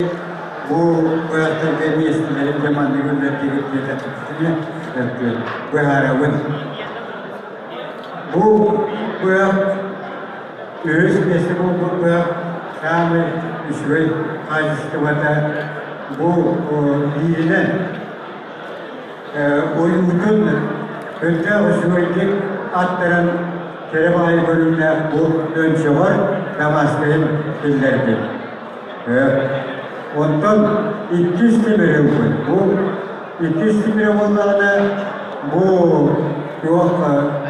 Бу бырааттарга миэстэлэрин дьэ маннык үллэрдигит диэтэхпитинэ быһаарабын. Бу быһах үһүс миэстэ буолбут быһах саамай үчүгэй хаачыстыбата бу бииринэн ойуутун өрдөөх үчүгэйдик аттаран кэрэ баҕайы көрүҥнээх бу өнчөҕөр Дамаскайын киллэрбит. Онтон иккис тимири ылбыт. Бу иккис тимирэ буоллаҕына, бу туох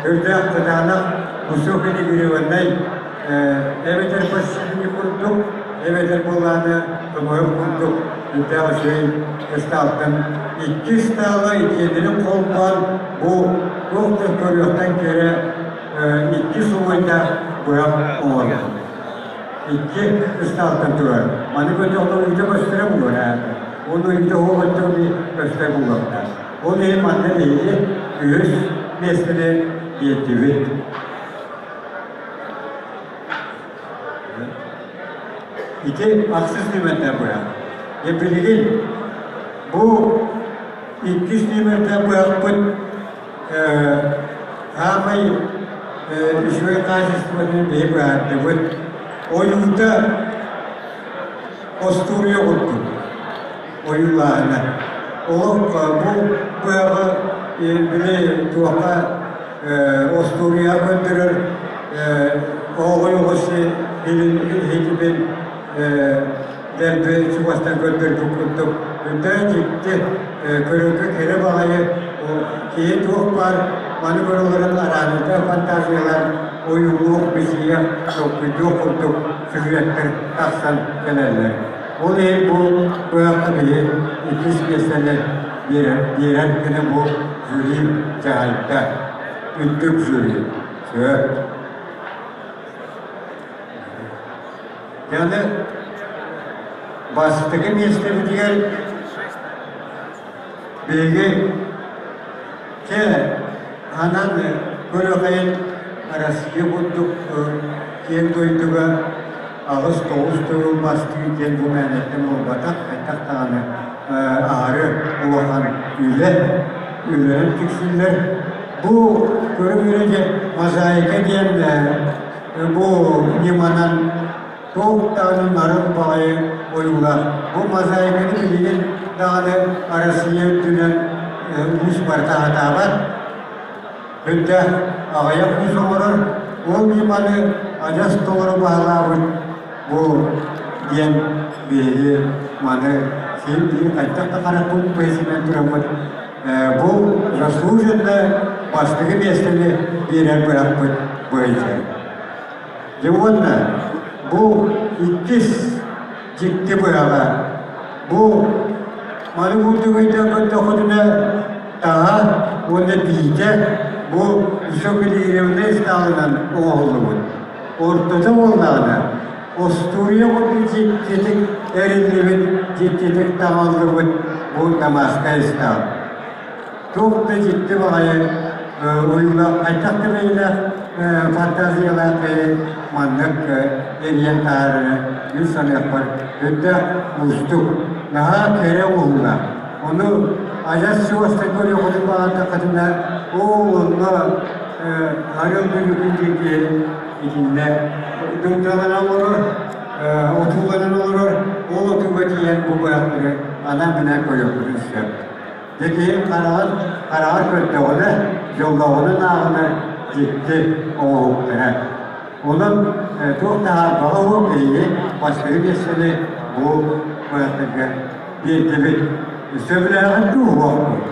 үрдээх кытаанах высокоинтегрированнай эбэтэр подшипник курдук, эбэтэр буоллаҕына көмөһүк курдук үрдээх үчүгэй ыстаалтан икки ыстаала итиэннэрин холбоон бу туох да көрүөхтэн кэрэ икки субуойдаах быһах оҥорбут. Икки ыстаалтан турар. Маны көтөхтөр ыйда көстөрө буолар. Оны ыйда оҕоттору көстөр буолуохтаах. Ол иһин манна биһиги үһүс миэстэни биэрдибит. Ити ахсыс нүмердээх быһах. Дьэ билигин бу иккис нүмердээх быһахпыт Саамай үчүгэй хаачыстыбатын биһи быһаардыбыт. Ойуута остуоруйа курдук ойуулааһына. Олох бу быһаҕы били туохха остуоруйа көрдөрөр оҕой оҕус иһитибин дэлби чугастан көрдөрбүт курдук үрдээ дьикти көрөргө кэрэ баҕайы киһи туох баар маны көрөлөрүн араарыыта фантазиялар ойуулуох бичийэх толкуйдуох курдук сюжеттэр тахсан кэлэллэр. Ол иһин бу быһахха биһи иккис миэстэни биэрэр гына бу жюри дьаһайда. Үрдүк жюри. Сөп. Яны бастакы миэстэбитигэр биһиги чэ анан көрүөхэйин Россия курдук киэҥ дойдуга 8-9 төгүл бастыы диэн бу мээнэттэн буолбатах, хайдах даҕаны аһары улахан үлэ, үлэнэн тиксиллэр. Бу көрүҥүрэ дьэ мозаика диэн Бу ньыманан туох даҕаны нарын баҕайы ойуулаах. Бу мозаиканы билигин даҕаны Россия үрдүнэн уус барыта сатаабат. Үрдээх аҕыйах уус оҥорор. Ол ньыманы адьас толору баһылаабыт бу диэн биһиги маны син биир хайдах да харахпыт бэйсинэн тураммыт Бу заслуженно бастакы миэстэни биэрэр быһахпыт быһыйда. Дьэ уонна бу иккис дьикти быһаҕа бу маны курдук өйдөөн көрдөххүтүнэ таһа уонна биитэ бу высоколированный ыстаалынан оҥоһуллубут. Ортото буоллаҕына остуоруйа курдук дьиктитик эриллибит, дьиктитик таҥыллыбыт бу Дамасскай ыстаал. Туох да дьикти баҕайы ойуулаах, хайдах да бэйэлээх фантазиялаах киһи маннык эрийэн таһаарара мин саныахпар өттө уустук, наһаа кэрэ уһуна. Ону адьас чугастан көрүөххүтүн баҕардаххытына, оо, онно арыал бүрүкүн диэки Итиннэ дурдаланан олорор, отууланан олорор, ол отууга тиийэн бу бырахтары анаан-минээн көрүөхпүтүн сөп. Дьэ киһи хараҕын хараҕар көрдөҕүнэ, дьоллооҕунан ааҕынар дьикти оҥоһуктара. Онон туох да баҕа уһук биһиги бастакы миэстэни бу бырахтарга биэрдибит. Сөбүлээҕин дуу уһуохпут?